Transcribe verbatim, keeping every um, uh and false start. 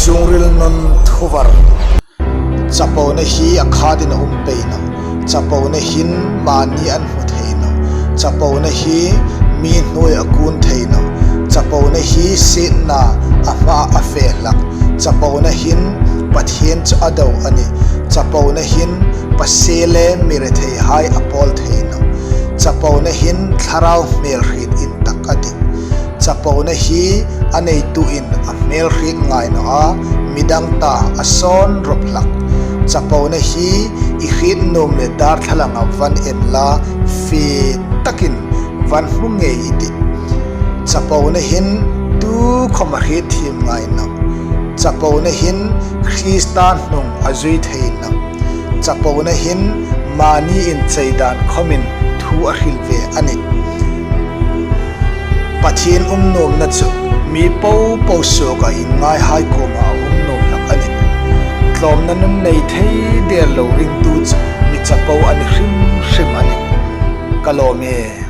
Lungril nun thuvar. Chapona hi a khâtin a um pei nawh. Chapona hin mani an hmu thei nawh. Chapona hi mi hnuoi a kûn thei nawh. Chapona hi sietna a hmaa a fe hlak. Chapona hin Pathien chu a do a nih. Chapona hin pasie le mi retheihai a pawl thei nawh. Chapona hin thlarau hmêlhriet intak a tih. Chapona hi a neitu in a hmêlhriet ngai naw a, midang ta a sawn rop hlak. Chapona hi i hriet nuom le dârthlalang a van en la, fe takin van hmu ngei i tih. Chapona hin tukhawm a hrietthiem ngai nawh. Chapona hin Krista hnung a zui thei nawh. Chapona hin mani inchei dân khawmin thu a hril ve a nih. Pathien um nuomna chu mi po po suoka inngaihai kuoma a um nuom hlak a nih. Tlâwmna nun nei thei dêr lo ringtu chu mi chapo a ni hrim hrim a nih. Ka lâwm e.